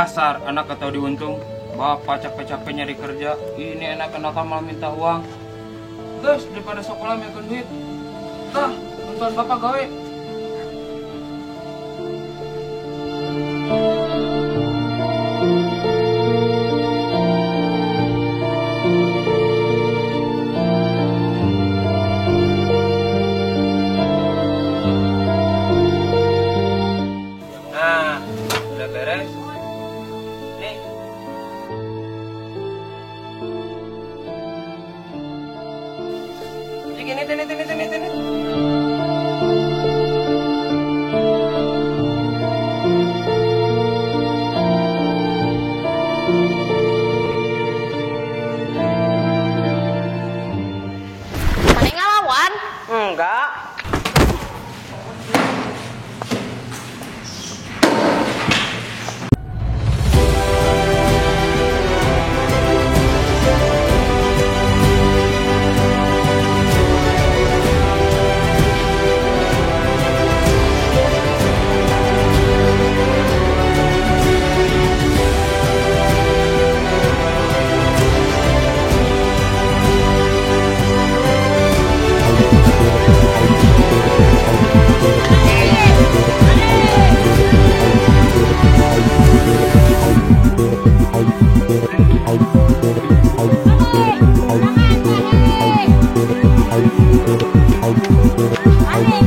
Dasar anak atau diuntung. Bapak capek-capek nyari kerja, ini enak-enakan malah minta uang. Terus daripada sekolah mikir duit. Tah, bantuan bapak gawe. Nah, udah beres. Nih. Ini, ini, ini, ini, ini. Mana ngelawan? Enggak.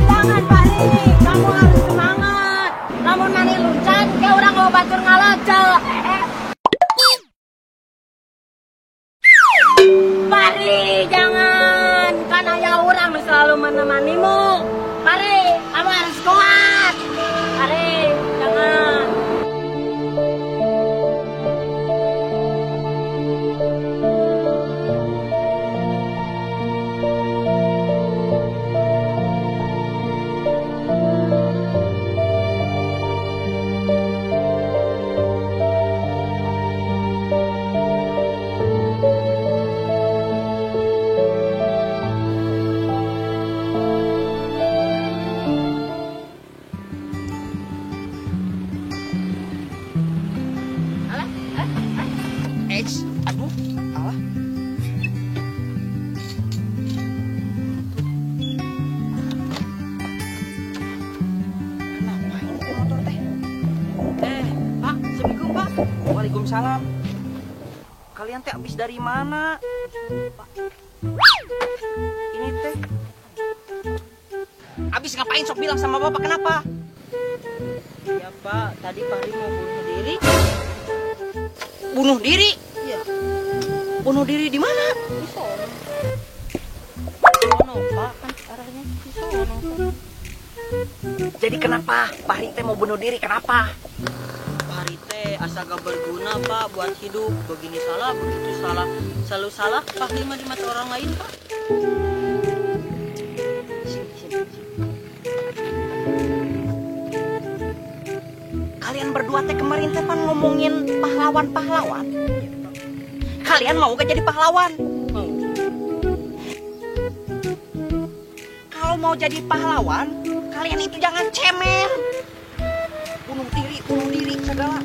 Jangan Pak, kamu harus semangat. Namun mani luncan, ke orang mau batur ngalaca. Pari, jangan. Kan ayah orang selalu menemanimu. Pari, kamu harus kuat. Pari, jangan. Aduh, alah. Kenapa ini teh motor teh? Pak, assalamualaikum Pak. Waalaikumsalam. Kalian teh habis dari mana? Pak. Ini teh. Habis ngapain sok bilang sama Bapak kenapa? Ya Pak, tadi Fahri mau bunuh diri. Bunuh diri? Iya. Bunuh diri di mana? Di sono. Sono, Pak, kan arahnya di sono. Jadi kenapa Fahri teh mau bunuh diri? Kenapa? Fahri teh asa gak berguna, Pak, buat hidup. Begini salah, begitu salah. Selalu salah Fahri mah di mata orang lain, Pak. Sini, sini, sini. Kalian berdua teh kemarin teh pan ngomongin pahlawan-pahlawan. Kalian mau gak jadi pahlawan? Mau. Kalau mau jadi pahlawan, kalian itu jangan cemen. Bunuh diri segala.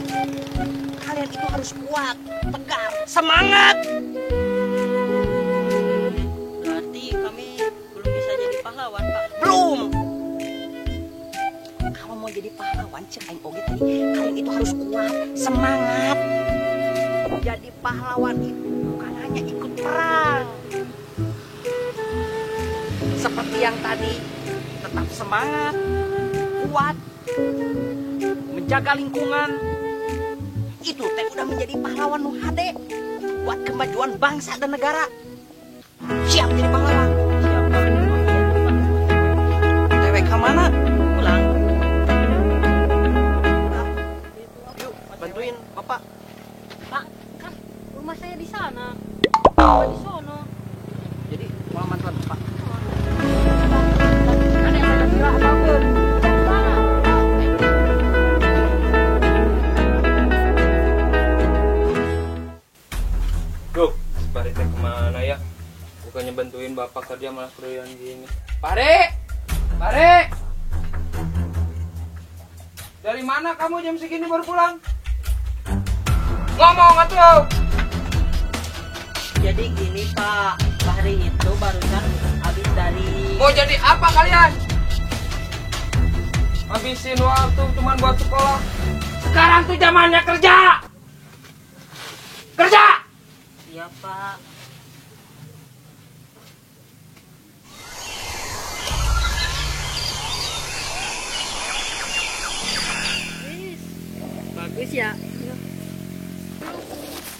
Kalian itu harus kuat, tegar, semangat. Berarti kami belum bisa jadi pahlawan, Pak. Belum. Kalau mau jadi pahlawan, cek aing oge tadi, kalian itu harus kuat, semangat. Jadi pahlawan itu bukan hanya ikut perang. Seperti yang tadi, tetap semangat, kuat, menjaga lingkungan. Itu teh udah menjadi pahlawan nu hade buat kemajuan bangsa dan negara. Siap jadi pahlawan. Siap, Pak. TWK mana? Pulang. Yuk, bantuin Bapak. Pak, kan rumah saya di sana. Bapak di sono. Jadi mau bantuan Bapak. Ada yang ada apapun. Duh, Fahri teh kemana ya? Bukannya bantuin bapak kerja malah keroyokan gini. Fahri! Fahri! Dari mana kamu jam segini baru pulang? Ngomong atuh. Jadi gini Pak, Fahri itu barusan habis dari... Mau jadi apa kalian? Habisin waktu cuman buat sekolah. Sekarang tuh zamannya kerja. Kerja! Iya Pak. Bagus ya.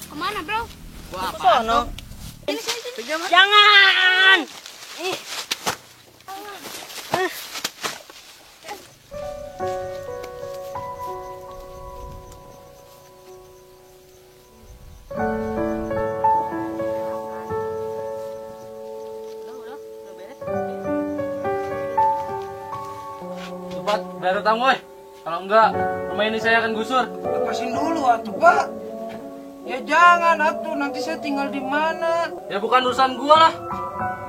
Kemana bro? Gua apa? Sono. Sini. Jangan. Cepat bayar utang, woi. Kalau enggak, rumah ini saya akan gusur. Lepasin dulu atuh, Pak. Ya jangan atuh, nanti saya tinggal di mana? Ya bukan urusan gua lah.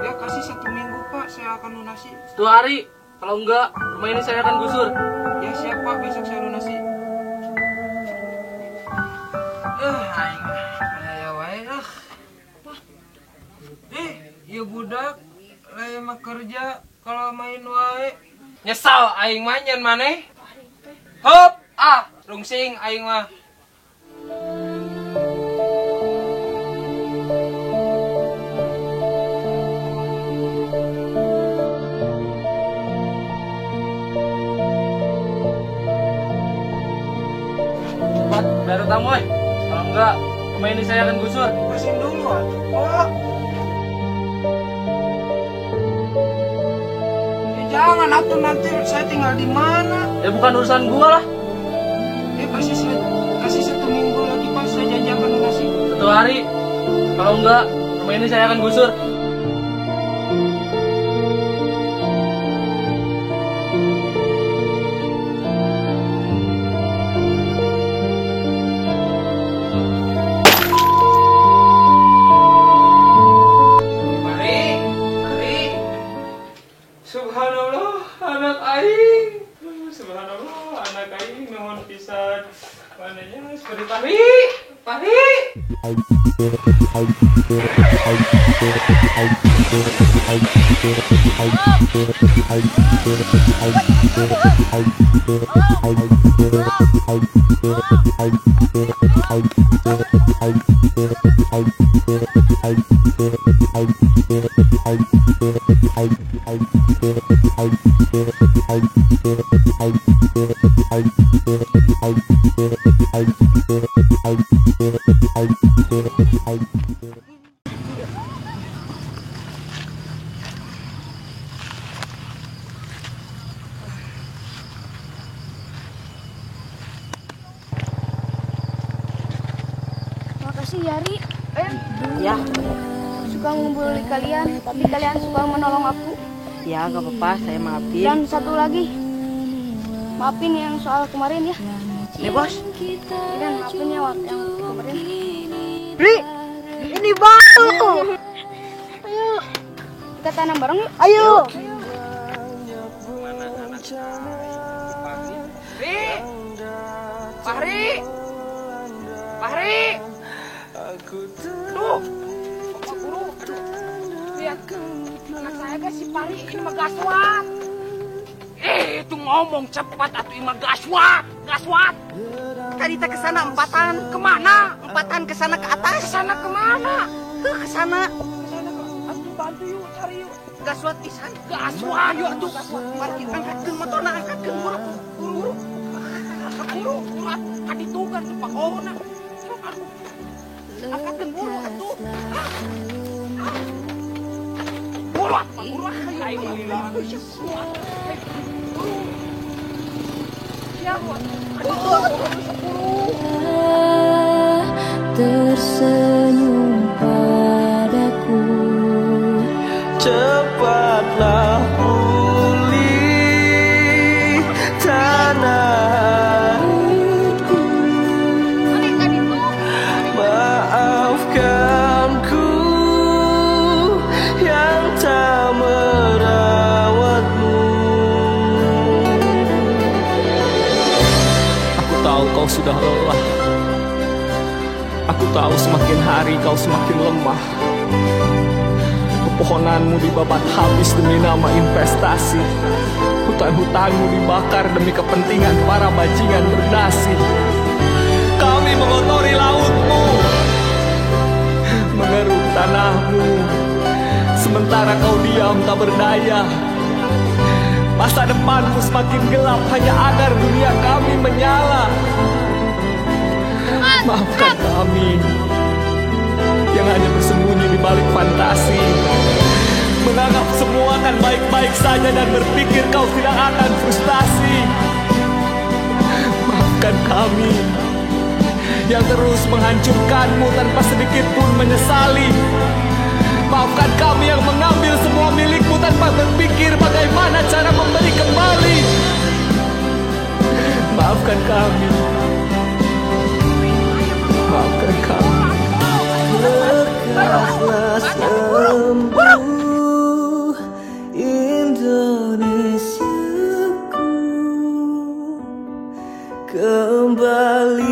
Ya kasih 1 minggu, Pak, saya akan lunasi. 1 hari. Kalau enggak, rumah ini saya akan gusur. Ya siap, Pak, besok saya lunasi. Aing aya wae ah. Ieu budak lain mah kerja kalau main wae. Nyesal aing mah nyen maneh. Hop, ah, rungsing aing mah. Cepat bayar utang, woi. Kalau enggak, rumah ini saya akan gusur. Bersihin dulu, atuh, Pak. Ya jangan atuh, nanti saya tinggal di mana? Ya bukan urusan gua lah. Ya kasih 1 minggu lagi, Pak, saya janji akan lunasi. 1 hari. Kalau enggak, rumah ini saya akan gusur. Mari, mari. Subhanallah, anak aing. Subhanallah, anak aing nuhun pisan. Mananya seperti Fahri. Fahri. Makasih ya, Ri. Ya. Suka ngumpul kalian, tapi kalian suka menolong aku. Ya, gak apa-apa, saya maafin. Dan satu lagi, maafin yang soal kemarin ya. Nih bos. Dan maafin ya waktu yang kemarin. Ri, ini baru. Ayo, kita tanam bareng yuk. Ayo. Ri, Fahri, Fahri. Duh, Bapak Guru, aduh, lihat anak saya guys si Fahri ini mah gaswat. Itu ngomong cepat atuh ini mah gaswat, gaswat. Tadi teh kesana empatan. Kemana? Empatan kesana ke atas. Kesana kemana? Kesana. Kesana ke, atuh bantu yuk cari yuk. Gaswat pisan. Gaswat yuk atuh gaswat. Parkir angkatkeun motorna, angkatkeun buru. Buru. Buru, buru atuh kaditukan tuh Pak Ona. Aduh. Angkatkeun buru atuh. Buru atuh, buru atuh. Aing mah lila. Buru. Ya, aduh, tersenyum padaku. Cepatlah pulih tanah airku. Maafkan ku yang tak merawatmu. Aku tahu kau sudah lelah. Aku tahu semakin hari kau semakin lemah. Pepohonanmu dibabat habis demi nama investasi. Hutan-hutanmu dibakar demi kepentingan para bajingan berdasi. Kami mengotori lautmu, mengeruk tanahmu, sementara kau diam tak berdaya. Masa depanmu semakin gelap hanya agar dunia kami menyala. Maafkan kami yang hanya bersembunyi di balik fantasi, menganggap semua akan baik-baik saja dan berpikir kau tidak akan frustasi. Maafkan kami yang terus menghancurkanmu tanpa sedikit pun menyesali. Maafkan kami yang mengambil semua milikmu tanpa berpikir bagaimana cara memberi kembali. Maafkan kami. Maafkan kami. Lekaslah sembuh Indonesiaku, kembali.